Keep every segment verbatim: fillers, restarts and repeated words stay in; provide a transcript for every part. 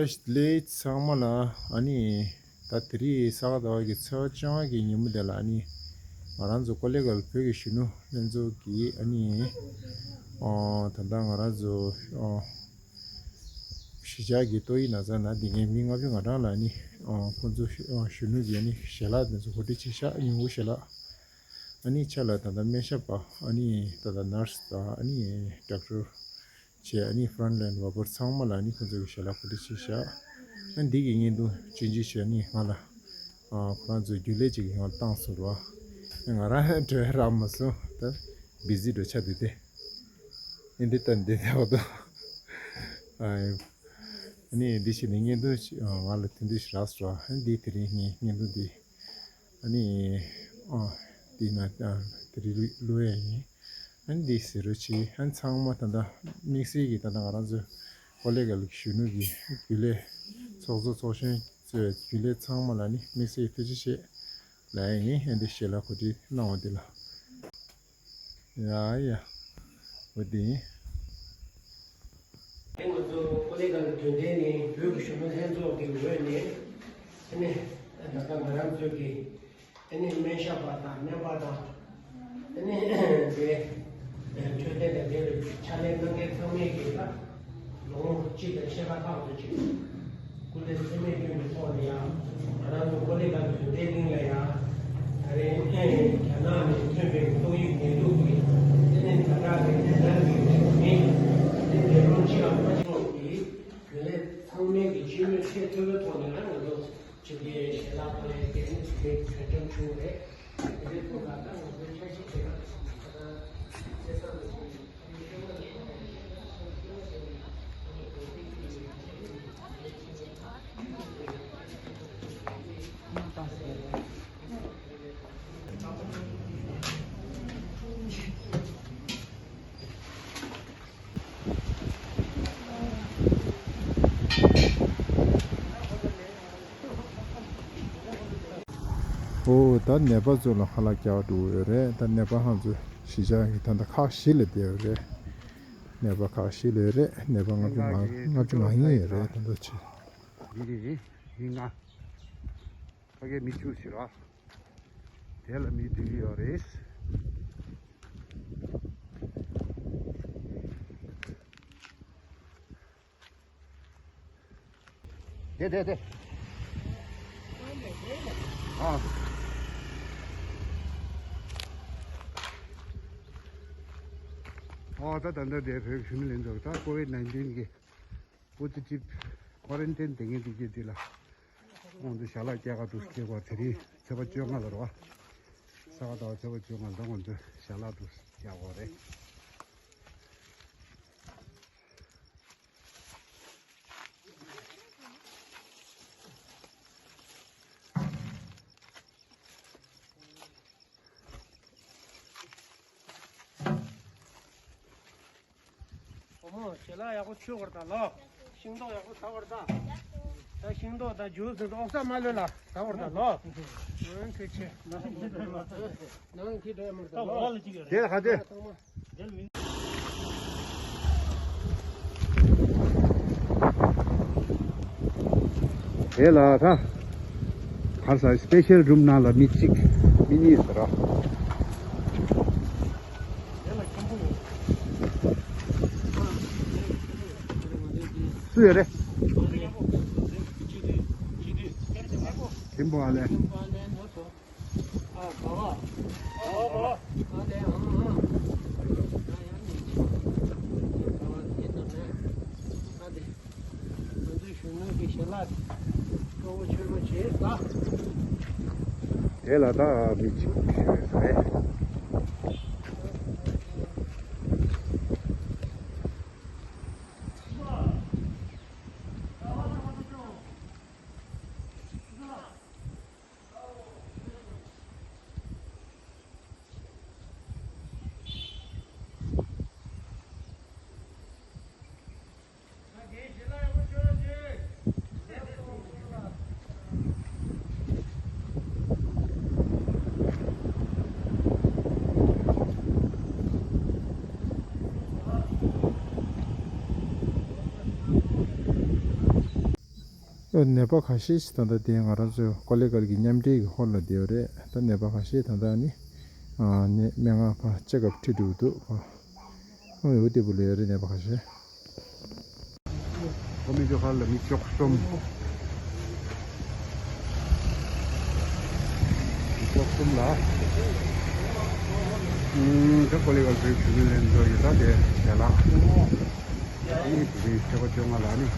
ལས་ཚང་མ་ལ་ཨ་ནི་ད་དེ་རིང་ས་ག་ཟླ་བ་གི་ཚེས་པ་བཅོ་ལྔ་གི་ཉིན་མོ་དེ་ལ་ཨ་ནི་ང་རང་ཚོ་ཀོ་ལེ་གལ་བོད་ཀྱི་གཞོན་ནུ་ལྷན་ཚོགས་ཀྱིས་ཨ་ནི་ཨོ་ད་ལྟ་ང་རང་ཚོ་ཨོ་གཞིས་ཆགས་ཀྱི་ཏོག་དབྱིབས་ན་ཚ་ན་འདི་ངའི་མི་ལྔ་བཅུ་ང་གྲངས་ལ་ཨ་ནི་ཨོ་ཁོང་ཚོ་ཨོ་གཞོན་ནུ་གི་ཨ་ནི་ཞལ་ལག་དེ་ཚོ་གོ་སྒྲིག་བྱས་ཤག་ཉིན་གུང་ཞལ་ལག་ཨ་ནི་ཆ་ལ་ད་ལྟ་སྨན་ཞབས་པ་ཨ་ནི་ད་ལྟ་ནར་སི་དང་ཨ་ནི་ཌོག་ཊར་བྱས་ཨ་ནི་ཕྲོན་ཊི་ལའིན་ཝོར་ཀར་ཚང་མ་ལ་ཨ་ནི་ཁོང་ཚོ་གི་ཞལ་ལག་གོ་སྒྲིག་བྱས་ཤག་ཨ་འདི་གི་བརྙན་ཐུང་ཆུང་ཆུང་ཞིག་ཨ་ནི་ང་ལ་ཨ་ཁོ་རང་ཚོ་རྒྱུན་ལས་ཅིག་ཡང་བཏང་སོང་ར། ང་རང་བྲོས་རག་མ་སོང་། ད་བི་ཟི་འགྲོ་ཆགས་འདུག་སྟེ། ཨ་འདི་ལྟ་འདི་ལྟ་བ་དང་ཨ་ནི་འདི་ཞིག་ནི་བརྙན་ཐུང་ཞིག་ང་ལ་དེ་འདྲ་ཞིག་རག་སོང་ར། ཨ་འདི་དེ་རིང་ངའི་བརྙན་ཐུང་འདི། ཨ་ནི་ཨ་འདི་ན་ཨ་དེ་རིང་བླུག་ཡ་ཡིན། ཨ་ནི་འདི་ཟེར་རོ་ཆེ་ཨ་ནི་ཚང་མ་ད་ལྟ་དམིགས་བསལ་གྱི་ད་ལྟ་ང་རང་ཚོ་ཀོ་ལེ་གལ་གཞོན་ནུ་གི་རྒྱུན་ལས་ཚོགས་གཙོ་ཚོགས་གཞོན་གཙོས་རྒྱུན་ལས་ཚང་མ་ལ་ནི་དམིགས་བསལ་གྱི་ཐུགས་རྗེ་ཆེ་ལབ་ཡ་ཡིན། ཨ་འདི་ཞལ་ལག་གོ་སྒྲིག་གནང་བ་འདི་ལ། ཡ་ཡ། འོ་དེ་ཡིན། དེ་ང་ཚོ་ཀོ་ལེ་གལ་རྒྱུན་ལྡན་ནས་བོད་ཀྱི་གཞོན་ནུ་ལྷན་ཚོགས་ཀྱི་ངོས་ནས་དེ་ནས་ད་ལྟ་ང་རང་ཚོ་གི་དེ་ནས་སྨན་ཞབས་པ་དང་སྨན་པ་དང་དེ་ནས་དེ་འཕྲོད་བསྟེན་དང་འབྲེལ་བའི་ཕྱག་ལས་གནང་མཁན་ཚང་མས་ཀྱི་ལ། ལོ་ངོ་གཅིག་དང་ཕྱེད་ཀ་ལྷག་ཏུ་ཅིག་སྐུ་ལས་ཚད་མེད་བསྐྱོན་པའི་ཐོག་ནས་ཡང་ང་རང་ཚོ་ཀོ་ལེ་གལ་གྱི་བདེ་སྡིངས་ལ་ཡང་ད་རེས་རྒྱ་ནག་ནས་ཐོན་པའི་ཏོག་དབྱིབས་ནད་དུག་གི་དེ་ནས་ཛ་དྲག་གི་ནད་པ་གི་མི་དེ་འདས་གྲོངས་ཅི་ཡང་མ་བྱུང་གི་དེ་ལས་ཚང་མས་ཀྱི་སྤྱི་མོས་ཚད་མཐོ་པོའི་ཐོག་ནས་ང་ཚོ་ཅིག་གི་ཞལ་ལག་ཕབ་ཡས་དེ་ནི་དེ་གྲོས་འཆམ་བྱུང་བ་རེད། དེ་རེད་ཐུགས་ཁག་ད་ང་ཚོའི་འཆར་གཞི་དེ་ག་ཚེས་བཟང་ལ་ཞིག་ཨོ་ད་ནད་པ་ཚོ་ལ་ཧ་ལ་རྒྱག་འགྲོ་ཡོད་རེད། ད་ནད་པ་ཧང་ཚོ་གཞིས་ཆགས་ཀྱི་ད་ལྟ་ཁག་བཞི་ལ་བསྡད་ཡོད་རེད། ནད་པ་ཁག་བཞི་ལ་ཡོད་རེད། ནད་པ་ལྔ་བཅུ་ང་ལྔ་བཅུ་ང་གཉིས་ཡོད་རེད། ད་ལྟ་ཆེ། འདི་རེད། ཡིན་ང་། ཕ་གའི་མི་བཅུ་ཞིག་ར། དེ་ལ་མི་བདུན་ཡོད་རེད། དེ་དེ་དེ། ཨ། ཨོ་ད་ད་ད་དེ་བོད་ཕྱི་མི་ལེན་ཚོགས་ད་ཀོ་ཝིད་ནའིན་ཊིན་གི་པོ་ཛི་ཊིབ་ཀོ་རན་ཊིན་དེ་ངས་འདི་གི་འདི་ལ་ཁོང་ཚོ་ཞལ་ལག་རྒྱག་ག་འདུག་སྐྱེ་བ་དེ་རིང་ཚེས་པ་བཅོ་ལྔ་ལ་རེད་བ། ས་ག་ཟླ་བ་ཚེས་པ་བཅོ་ལྔ་ལ་ཁོང་ཚོ་ཞལ་ལག་འདུག་རྒྱག་གོ་རེད། བུ་མོ་ཞལ་ལག་ཡག་པོ་མཆོད་དགོས་རེད་ད་ལོ། ཤིང་ཏོག་ཡག་པོ་ཟ་དགོས་རེད་ད། ད་ཤིང་ཏོག་དང་ཇུས་དང་ཨོག་ཚ་མ་ལོས་ལ་ཟ་དགོས་རེད་ད་ལོ། ཨང་ཁེ་ཆེ། ནང་ཁི་འགྲོ་ཡ་མ་རེད་ད་ལོ། དེ་ལ་ག་དེ། དེ་ལ་ད་གར་ས་སི་པེ་ཤལ་རུམ་ནང་ལ་མི་གཅིག་མི་གཉིས་ཟེར་ར། སུ་ཡོད་རེད། ཐིམ་པོ་ཨ་ལེ། དེ་ལ་ད་མི་གཅིག་ཞུ་ཡོད་ས་རེད། ནད་པ་ཁ་ཤས་ཤིག་ད་ལྟ་དེ་ང་རང་ཚོའི་ཀོ་ལི་གྷལ་གྱི་མཉམ་འབྲེལ་གྱི་ཧོལ་ལ་བསྡད་ཡོད་རེད། ད་ནད་པ་ཁ་ཤས་ད་ལྟ་ནི་ནད་སྨན་ཁང་ཕར་ཅེག་ཨབ་ཁྲིད་འགྲོ་གི་འདུག་ཁོང་ཡོད་དེ་བུ་ལ་ཡོད་རེད་ནད་པ་ཁ་ཤས། ཁོ་མི་ཚོ་ཁ་ལ་མི་བཅུ་གསུམ། མི་བཅུ་གསུམ་ལ། ཨུམ། ད་ཀོ་ལི་གྷལ་བོད་ཕྱི་ནང་ལྷན་ཚོགས་ཡོད་ད་དེ་ཞལ་ལག་ཨ་ནི་དེ་རིང་ཕྱི་ཟླ་བཅོ་ལྔ་ལ་ནི་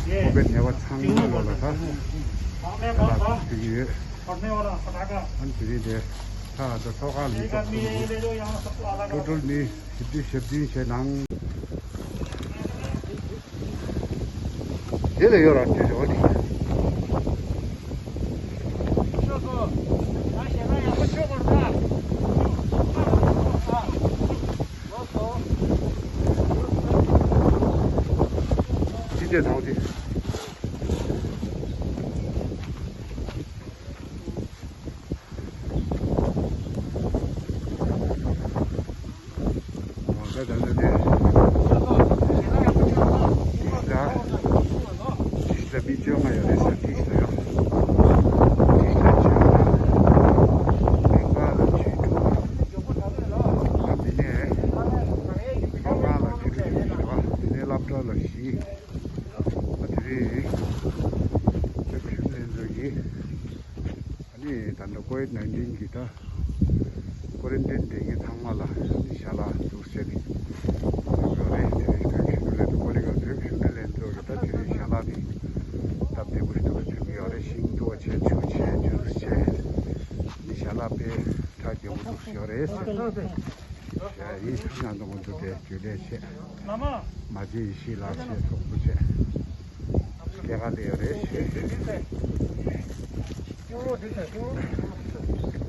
ཁོ་པའི་ནད་པ་ཚང་མ་ལོ་ལ་ད་ཞལ་ལག་ཞུ་གི་ཡོད། ཨ་ནི་དེ་རིང་དེ་ད་ད་ཐོག་ཁ་ལ་མི་བཅུ་གསུམ་འདུག་ཀྲོ་ཀྲོ་ནི་བཞི་བཅུ་ཞེ་བདུན་ཞེ་ནང་། དེ་ལ་ཡོད་ར་དེ་རེ་བ་དེ། ཅི་བྱས་དང་དེ། ད་ད་ད་དེ། ད་ད་མི་བཅོ་ལྔ་ཡོད་རེད་ས་དེ་ས་ཡོད། དེ་ད་ཆ་ན་མི་ལྔ་ལ་ཆུ་དྲུག་ད་དེ་ནས་ལྷོ་ཁ་ལ་ཆུ་དྲུག་ཞུ་བ་དེ་ནས་སློབ་གྲྭ་ལ་བཞི། ད་དེ་རེད། ད་ཕྱི་ལན་ཚོ་ཡིན། ཨ་ནི་ད་ལྟ་ཀོ་ཝིད་ནའིན་ཊིན་གྱི་ད་ཀོ་རན་ཊིན་བསྡད་མཁན་ཚང་མ་ལ་ཨ་ནི་ཞལ་ལག་འདུག་ཟེར་ནས་ཡོད་རེད། དེ་རིང་བོད་ཕྱི་ནང་ལས་ཀོ་ལི་གྷལ་བོད་ཕྱི་ནང་ལས་ཚོགས་ཀྱི་ད་དེ་རིང་ཞལ་ལག་དེ་སྟབས་བདེ་པོ་ཞིག་འདུག་ཟེར་གྱི་ཡོད་རེད། ཤིང་ཏོག་བྱས་ཆུ་བྱས་ཇུས་བྱས་ཨ་ནི་ཞལ་ལག་དཔེ་ཁྲ་རྒྱས་པོ་འདུག་ཟེར་ཡོད་རེད་ཟེར། ཡིན་ན་ད་ང་ཚོ་དེ་རྒྱུན་ལས་བྱས། མ་བྱེད་ཡེ་ཤེས་ལགས་བྱས་ཚོགས་གཙོ་བྱས། སྐྱེ་ཁ་ལས་རེད་བྱས།